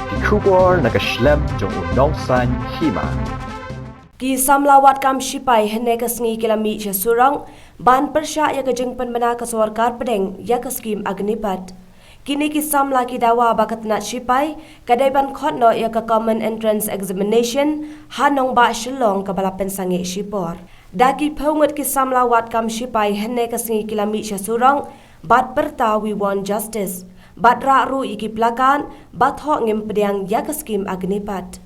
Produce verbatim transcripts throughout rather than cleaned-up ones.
Ki khubor na ka shlem jong u nongsan hima. Ki samla wad kam shipai hynne ka sngi ki la mih sha surok ban pyrshah ïa ka jingpynbna ka sorkar pdeng ïa ka skim Agnipath. Kine ki samla ki dawa ba ka tnat shipai ka dei ban khot noh ïa ka Common Entrance Examination ha nongbah Shillong kaba la pynsangeh shipor. Da ki phew ngut ki samla wad kam shipai hynne ka sngi ki la mih sha surok bad pyrta "We want justice" bad rah ruh ïa ki plakat ba thoh ngim pdiang ïa ka skim Agnipath.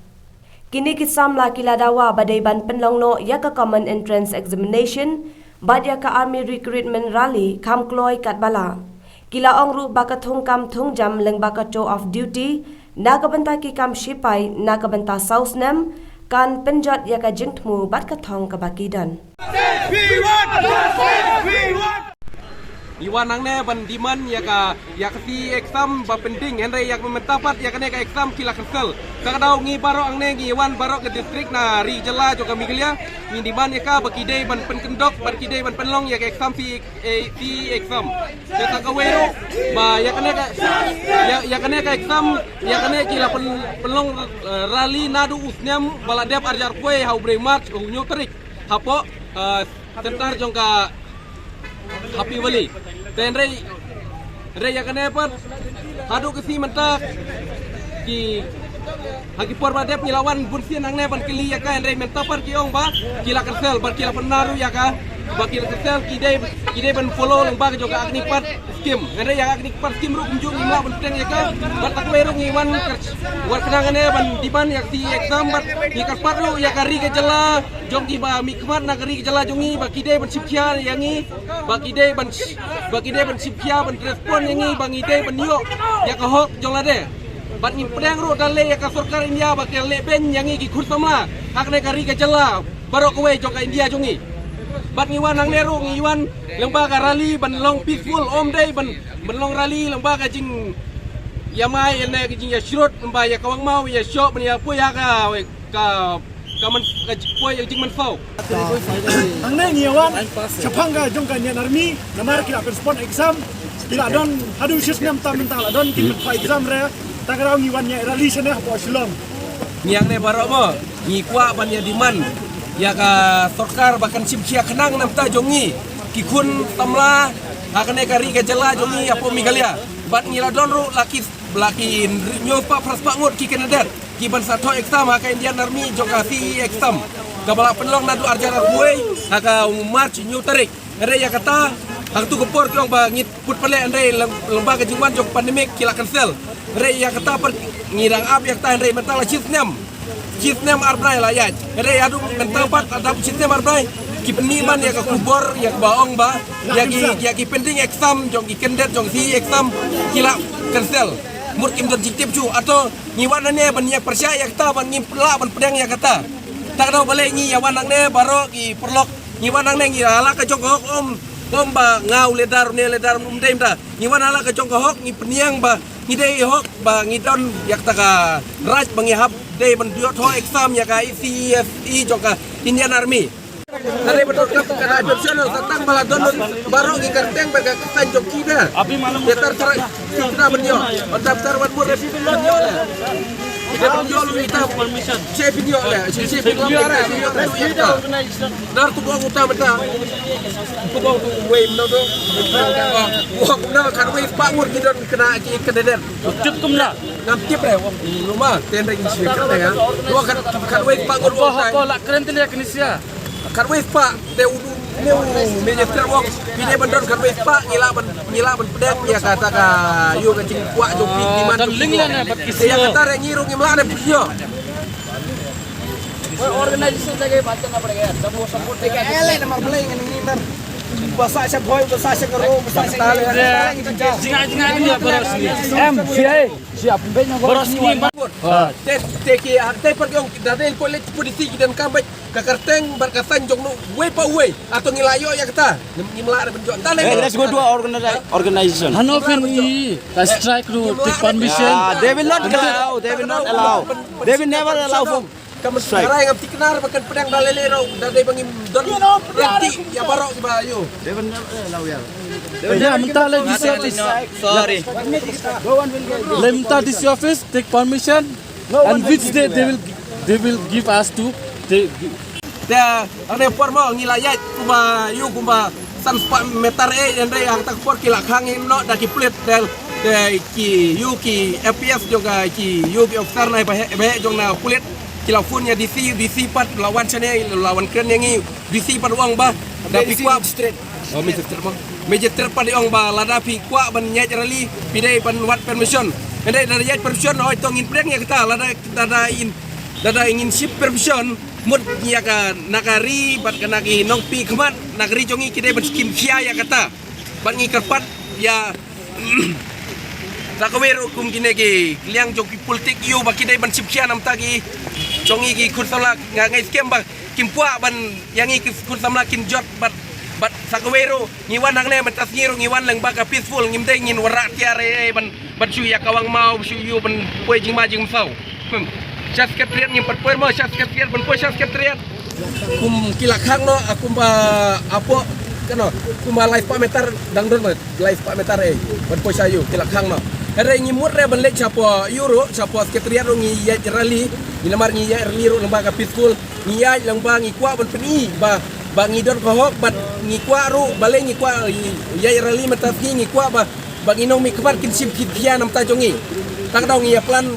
Kine ki samla ki la dawa ba dei ban pynlong noh ïa ka Common Entrance Examination bad ïa ka Army Recruitment Rally kham kloi katba lah. Ki la ong ruh ba ka thungkam thungjam lyngba ka tour of duty na ka bynta ki kam shipai na ka bynta saw snem kan pynjot ïa ka jingthmu bad ka thong kaba ki don. We want justice! We want Ngi wan hangne ban demand ïa ka, ïa ka C E exam ba pending, hynrei ïa ka mynta pat ïa kane ka exam ki la cancel. Sa ka daw ngi baroh hangne ngi wan baroh ka district na ri jylla jong ka Meghalaya, ngi demand ïa ka ba ki dei ban pynkyndok, ba ki dei ban pynlong ïa ka exam C E, eh, C E exam. Te sa kawei ruh ba ïa kane ka, ïa, ïa kane ka exam, ïa kane ki la pyn, pynlong, eh, rally naduh u snem ba la dep arjar poi ha u briew March, u hynñiew tarik. Hapoh, eh, centre jong ka Happy Valley. Te hynrei, hynrei ïa kane pat haduh ka sngi mynta ki, ha ki por ba dep ngi la wan bun sien hangne ban kylli ïa ka, hynrei mynta pat ki ong ba ki la cancel, ba ki la pynnaduh ïa ka, ba ki la cancel, ki dei, ki dei ban follow lyngba ka jong ka Agnipath scheme. Hynrei ïa ka Agnipath scheme ruh kumjuh ngim lah ban pdiang ïa ka. Bad ta kawei ruh ngi wan kar, wan khnang hangne ban demand ïa ka C E exam bad ngi kyrpad ruh ïa ka ri ka jylla jong ki ba mihkhmat na ka ri ka jylla jong ngi ba ki dei ban shim khia ïa ngi, ba ki dei ban, ba ki dei ban shim khia ban respond ïa ngi ba ngi dei ban ïoh ïa ka hok jong lade. Bad ngi pdiang ruh da leh ïa ka sorkar India ba ka leh beiñ ïa ngi ki khun samla ha kane ka ri ka jylla baroh kawei jong ka India jong ngi. Bad ngi wan hangne ruh ngi wan lyngba ka rally ban long peaceful, ym dei ban, ban long rally lyngba ka jingïamai ne ka jingïashrut, lyngba ïa ka wang maw ïa shoh ban ïa poi ha ka, ka, ka man, ka poi ïa jingmynsaw. Hangne ngi wan shaphang ka jong ka Indian Army namar ki la postpone exam, ki la don haduh shi snem tam mynta la don ki pynkhwai exam re. Ta ka daw ngi wan ïa rally shane hapoh Shillong. Ngi hangne baroh mo ngi kwah ban ïa demand ïa ka sorkar ba kan shim khia khnang na bynta jong ngi ki khun samla ha kane ka ri ka jylla jong ngi hapoh Meghalaya. Bad ngi la don ruh la ki, la ki hynñiew spah phra spah ngut ki candidate ki ban sa thoh exam ha ka Indian Army jong ka C E exam kaba la pynlong naduh arjar arphew wei ha ka March hynñiew tarik. Hynrei ïa kata ha katu ka por ki ong ba ngi put pale, hynrei lyng-, lyngba ka jingwan jong pandemic ki la cancel. Hynrei ïa kata pat ngi dang ap ïa kata, hynrei mynta la shi snem, shi snem ar bnai la ïaid. Hynrei haduh mynta pat la dap shi snem ar bnai ki pynmih man ïa ka khubor ïa kaba ong ba ïa ki, ïa ki pending exam jong ki candidate jong C E exam ki la cancel. Mut kim don jingtip shuh. Ato ngi wan hangne ban ïa pyrshah ïa kata, ban ngim lah ban pdiang ïa kata. Ta ka daw balei ngi ïa wan hangne baroh ki paralok. Ngi wan hangne ngi ha la ka jong ka hok, ym, ym ba nga u leader ne leader, ym dei mynta. Ngi wan ha la ka jong ka hok, ngi pynïeng ba ngi dei hok ba ngi don ïa kata ka right ba ngi hap dei ban ïoh thoh exam ïa ka C E S E jong ka Indian Army. Hynrei ba don ka, ka na jong shalor sa tang ba la don baroh ki kyrteng bad ka kyrteng jong ki da. Ïa tar tar ki kena ban ïoh, ban daftar ban mut ban ïoh le. Ïa ban ïoh lu ita. Che pynïoh le, che, che pynlong ïa ka, pynïoh le ïa ka. Nar tu bong uta mynta. Tu bong tu wei mynta tu. Wah, kumno khatwei spah ngut ki don kena ki candidate. Tip kumno? Ngam tip re, wah, luma, ten re ki shu kena ya. Wah, khat, khatwei spah ngut wah. Ko la kren tele kini sia. Khatwei spah, te u, ne u, ne je ter wah. Phi dei ban don khatwei spah, ngi lah ban, ngi lah ban pdiang ïa kata ka, ïoh ka jingkwah jong phi, demand jong phi. Te ïa kata re ngi ruh ngim lah ne phi ïoh. Organization lagi baca na pdega, support, support lagi. Ele nama boleh ngin ngin tar. Basa sha boy, basa sha karo, basa sha. Jinga, jinga, jinga, boros ni. Em, siai, siap, boros ni. Te, te ki, te per ki ong, da dei ko le polisi ki donkam bad ka kyrteng bad ka sign jong no, wei pa wei. Ato ngi la ïoh ïa kata. Ngim, ngim lah re ban jot. Hey, let's go to our organi-, organization. Hano phin i ka strike ru, take permission. Ah, they will not allow, they will not allow. They will never allow for Kam strike. Rai ngam tiknar ba kan pedang da lele rau da dei ba ngim don. Ïa baroh kiba ïoh. Ïa mynta leh D C office. Sorry. Leh mynta D C office, take permission. And which day they will, they will give us to, they, te, ane por mo ngi la ïaid kumba ïoh kumba san spah meter eh, hynrei hangta ka por ki la khang ïa noh da ki pulit, te, te ki ïoh ki F P S jong ka, ki ïoh ki officer na ba heh, ba heh jong na pulit, ki la phone ïa D C, D C pat la wan shane, la wan kren ïa ngi, D C pat u ong ba da phi kwah. Oh, magistrate mo. Magistrate pat u ong ba lada phi kwah ban ïaid rally, phi dei ban wad permission. Hynrei da ïaid permission, hoi to ngin pdiang ïa kata, lada, lada in, lada ngin shim permission, mut ïa ka na ka ri bad ka na ki nongpynkhmat na ka ri jong ngi ki dei ban shim khia ïa kata. Bad ngi kyrpad ïa sa kawei ruh kum kine ki liang jong ki politik ïoh ba ki dei ban shim khia namta ki jong ngi ki khun samla, nga ngai skhem ba kim kwah ban ïa ngi ki khun samla kin jot bad, bad sa kawei ruh ngi wan hangne mynta sngi ruh ngi wan lyngba ka peaceful, ngim dei ngin wanrah tiar ei ei ban, ban shu ïa kawang maw, shu ïoh ban poi jingma jingmynsaw. Hmm. Sha secretariat ngim pat poi mo, sha secretariat ban poi sha secretariat. Kum ki la khang noh, a kumba apo, kano, kumba lai spah meter dang don mo, lai spah meter eh, ban poi sha ïoh, ki la khang noh. Hynrei ngi mut re ban leit shapoh ïoh ruh, shapoh secretariat ruh ngi ïaid rally, ngi namar ngi ïaid rally ruh lyngba ka peaceful, ngi ïaid lyngba ngi kwah ban pyni ba, ba ngi don ka hok, bad ngi kwah ruh, balei ngi kwah ïaid rally mynta sngi ngi kwah ba, ba ngi nongmihkhmat kin shim khia namta jong ngi. Tang daw ngi ïa plan,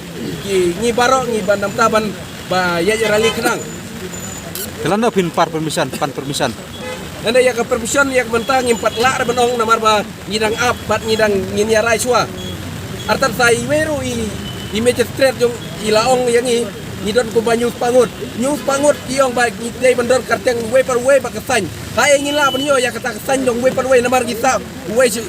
ki, ngi baroh ngi ban namta ban, ba ïaid rally khnang. Te lano phin pan permission, pan permission? Nanda ïa ka permission ïa ka mynta ngim pat lah re ban ong namar ba ngi dang ap bad ngi dang ngin ïa rai shuwa. Artat sa iwei ruh i, i magistrate jong i la ong ïa ngi, ngi don kumba hynñiew spah ngut. Hynñiew spah ngut ki ong ba ngi dei ban don kyrteng uwei pa uwei bad ka sign. Haei ngin lah ban ïoh ïa kata ka sign jong uwei pa uwei namar ngi sah uwei shi,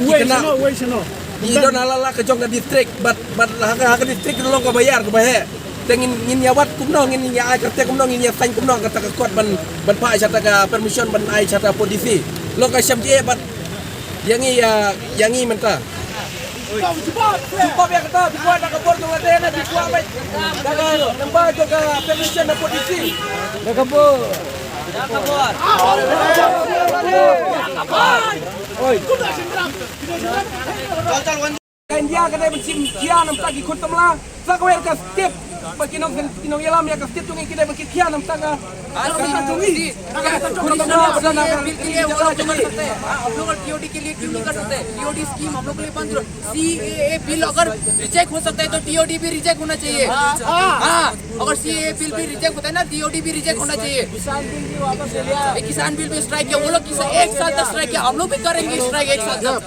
uwei shi khynnah. Uwei shano, uwei shano. Ngi don ha la la ka jong ka district bad, bad ha ka, ha ka district long kaba ïar kaba heh. Te ngin, ngin ïa wad kumno, ngin ïa ai kyrteng kumno, ngin ïa sign kumno kata ka kot ban, ban phah shata ka permission ban ai shata hapoh D C. Long ka shem jingeh bad ïa ngi, ïa, ïa ngi mynta. Jubab ïa kata, phi kwah da ka bor jong ka D N A, phi kwah bad da ka number jong ka permission hapoh D C. Da ka bor. Da ka bor. Oi. Ka India ka dei ban shim khia namta ki khun samla. Sa kawei ka state ba ki nong, ki nongïalam ïa ka state jong ngi ki dei ban shim khia namta ka. Khun samla, bill ke liye wo log jo kar sakte hain, hum log T O D ke liye kyun nahi kar sakte? T O D scheme hum log ke liye bandh karo. C A A bill agar reject ho sakta hai to T O D bhi reject hona chahiye. Haan, agar C A A bill bhi reject hota hai na, T O D bhi reject hona chahiye. Ye Kisan bill bhi strike kiya wo log, kisa ek saal tak strike kiya, hum log bhi karenge strike ek saal tak.